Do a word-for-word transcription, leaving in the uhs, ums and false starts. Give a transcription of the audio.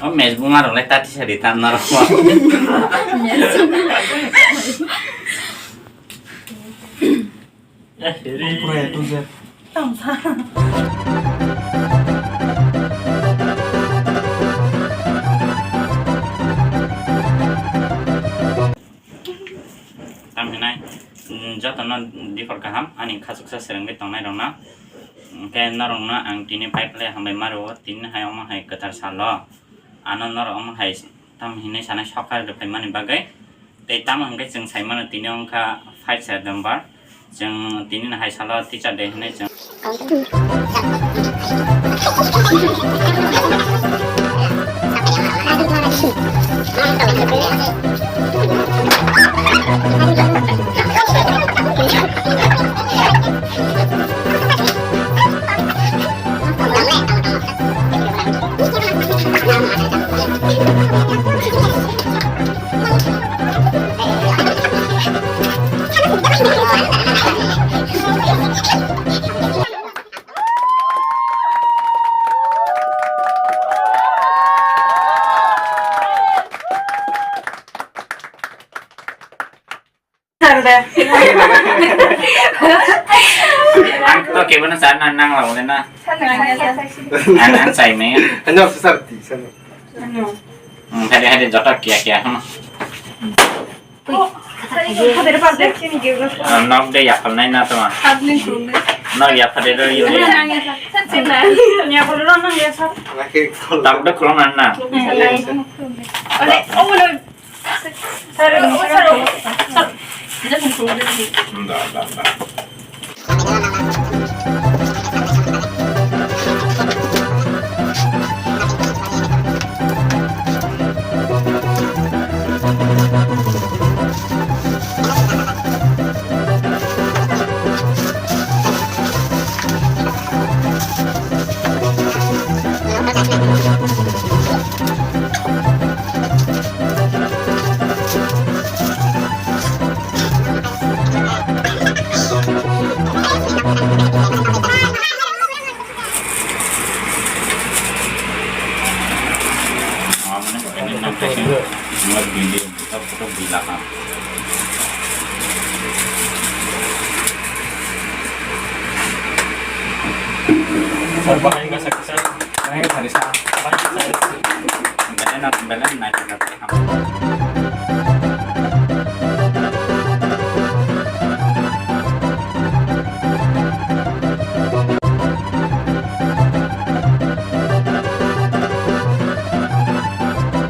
O mesbuma rok lai tati sari tan norok. Pura A to Z. Tamo hinai, mm, jotono diphor kaham, ani khachuksa swrwngwi tongnai rokno. Hwnkhe norokno ang tini pai phlai hambai ma rwo, tini hai omo hai kwthar salo. Ano norok omo hai tamo hinwi sanai sokha rwphaimani bagwi. Tei tamo hwnkhe chwng saimano tini wngkha five September. Chwng tini no hai salo Teacher Day hinwi chwng Ang to kebo na sana nang la wala na. Ang, ang sai me. Ano sa sarti sana. Hmm, hade hade joto kia kia, hmm. Oh, sorry, sorry, sorry, sorry. Ah, nok de yapal nai na toma. Nok yapal de ro yuri. Nang ya sa. Sa sila. Nya ko ro nang ya sa. Laki kol. Tabuk de khulum na na. Ole, oh, no. Sorry, sorry. Da, da, da. Sir, bahai ka saksa. Bahai ka saksa. Bahai ka saksa. Belen, belen, naik, naik, naik.